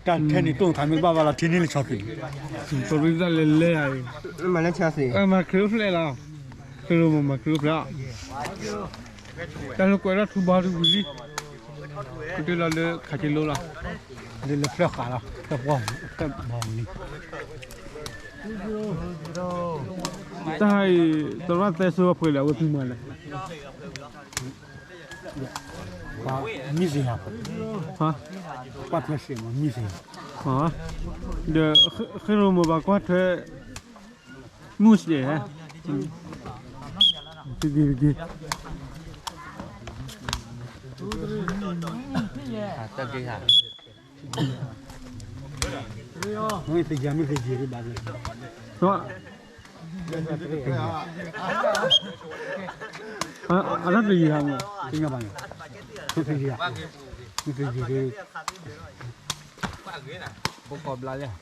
တၢ်ထဲန့ၣ်တိၢ်သးမ့ၢ်ဘၣ်ဘၣ်လီၤ ထံန့ၣ်လၢဆီၣ်သံး, ပရံသးလဲၤလဲၤယၤအံၤ, မၤလၢဆီၣ်သံး, မၤခရံာ်အိၣ်ဖျဲၣ်လီၤ, ခရံာ်အိၣ်မၤခရံာ်အိၣ်ဖျဲၣ်, တၢ်လၢကွဲးထီၣ်ထူဘီထူဝံၤလံ, ကတၢၢ်လီၤလၢခးက့လိလီၤ, လၢလၢဖျၢၣ်ဃးလီၤ, တၢ်ပှၢ်တၢ်မၤန့ၣ်, တၢ်အံၤ သရၣ်သဲစိအပှဲၤဒီးအဝဲဖံမၤလဲၣ် မုၢ်စ့ၢ်ဟါ, ကွၢ်ထွဲစ့ၢ်မး မုၢ်စ့ၢ်ဟါ, ဒီးဃ့ရိမိၢ်ဘၣ်ကွၢ်ထွဲ မုၢ်စ့ၢ်ဟါ, တက့ၢ်တက့ၢ်, မုၢ်သယၤ မုၢ်သယၤဘၣ်, အတၢ်တယံၤဟါမး, သ့ၣ်ညါဘၣ်န့ၣ်, မုၢ်သယၤ, မုၢ်သယၤ, ပကိးဘျါလဲၣ်,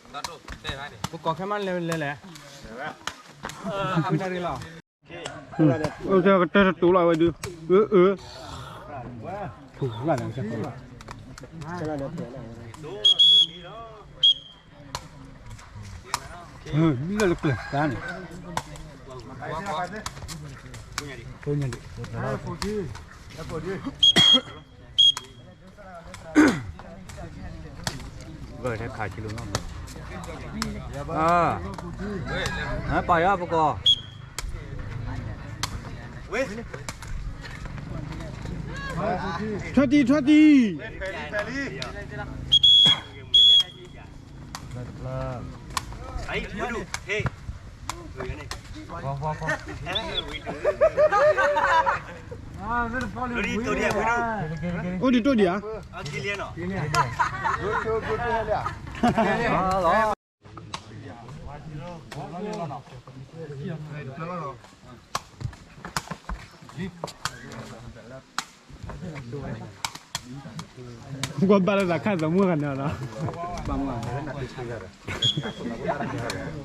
ပကိးခဲမးလဲၤလဲၤလဲၣ်, အဝဲဒၣ်ရ့လီၤ, ကတဲတတူၢ်လီၤဝဲဒုး, အၢ, အၢ, မ့ၢ်လၢကျၢၤတၢ်န့ၣ်, ဂၢၢ်ထဲခးဆံလိၤနီၢ်မး, ပာ်ယၤပကိး, ထွဲတံၢ် ထွဲတံၢ် အိၣ်ဒံးတိၢ်ဒံးဧါ, ကွၢ်ဘၣ်လၢသးခၣ်သမူဂၤန့ၣ်လီၤ, ဘၣ်မူဂၤ,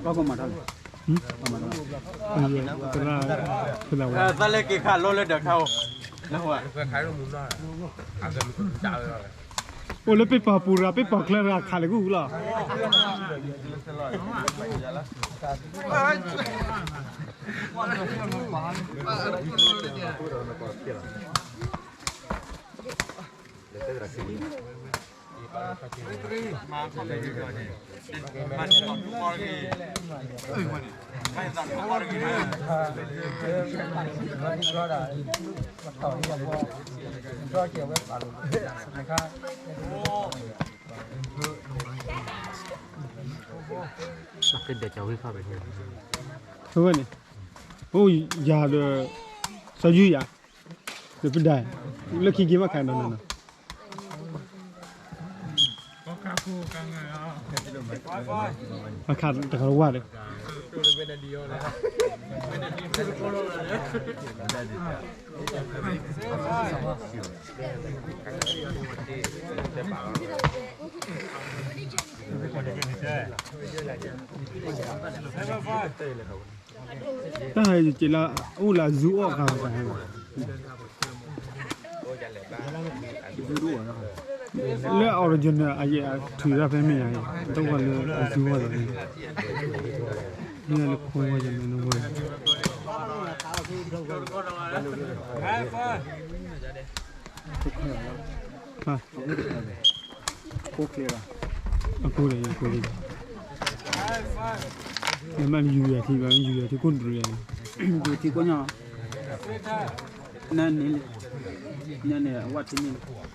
ဘၣ်ကမၤထီၣ်န့ၣ်, သရၣ်, သရၣ်ဝဲ, သးလဲက့ၤခးလိလၢဒၢးခါအိၣ်, အိၣ်လၢပ့ၢ်ပီၤပူၤရၤ ပ့ၢ်ပီၤချၢရၤခးလၢကအိၣ်လီၤ. အဝဲန့ၣ်, အိၣ်ယၤဒီး, စီၤယူယၤ, ဒီးပဒၣ်, လၢခံက့ၤမးခးနီၤနီၤနီၤ, အခါတကးဝါဒီး တၢ်ဟဲယက့ၤလၢ အိၣ်လၢ zoo အီၣ်ခါ, လၢ original အယဲၢ်အထုးတၢ်ဖဲမ့ၢ်ယၤ, တဝဲလၢ zoo အီၣ်လီၤ, မ့ၢ်လၢခိဝဲယၤန့ၣ်ဝဲ အကိးဒီး အကိးဒီး နမ့ၢ်ယူၤယၤထံဘၣ် ယူၤယၤထံကိၣ်တရံးယၤ, ယူၤထံကိၣ်ညီ, နန့ၣ်လံ, နန့ၣ်အဝဲထံန့ၣ်လံ.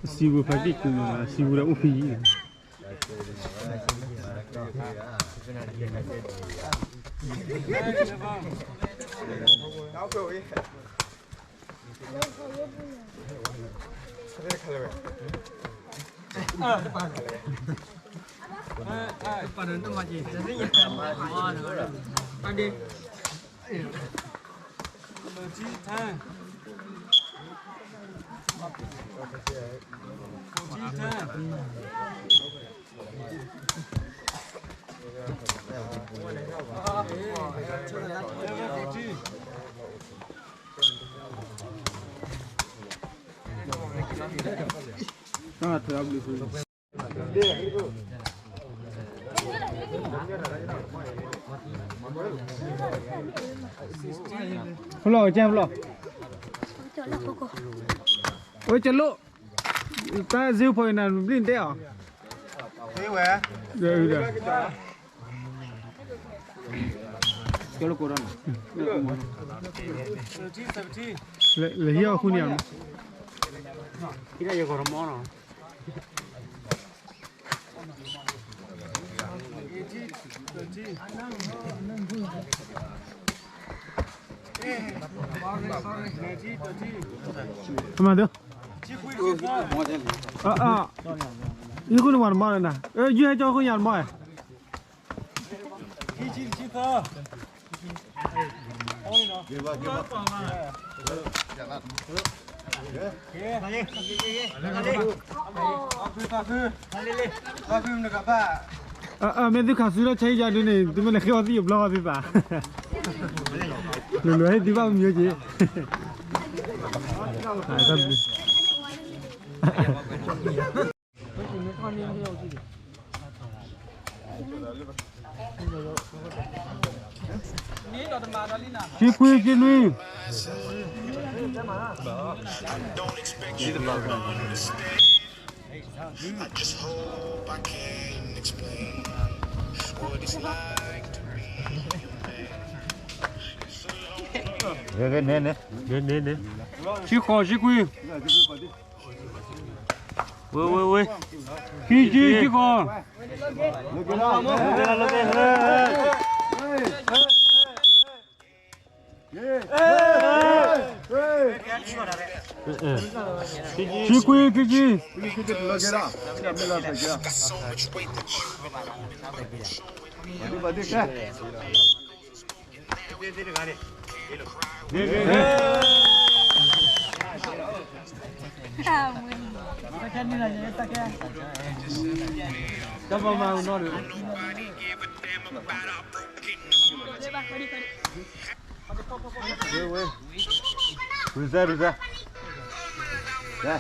စံ စံးဝဲဖါတံၢ်ကူးမး စံးဝဲဒၣ်အိၣ်ဖဲအံၤ ဖျီၣ်ကဲဖျီၣ် ဝဲကလိၣ် တၢ်စ့ဖိအံၤနၤဘျံၣ်တဲအီၤ ဝဲ လဲၤဟံးအီၤဃုန့ၣ် အမၤဒၢ ယဃုန့ၣ်ဝဲတမီၢ်လၢနၤ ယဟဲကၠီဃုညါတမီၢ် မ့ၢ်သုခးစုလၢဆဲးယါဒ်န့ၣ် သုမ့ၢ်လဲၤဃ့အီၤသံအဘျီသ့ၣ်သး လိၤလိၤဟဲသုဘၣ်မံၤက့ၤ ဆံခွံ ဆံနွံ ဆံဃိး ဆံခွံ ဝဲ ဝဲ ဝဲ ခံဆံ ခံဆံဃိး ဆံခွံ ဆံခွံ တၢ်မၤမၤနီၢ်ဒီး ဝဲ ဝဲ ရူစဲ ရူစဲ ရူစဲ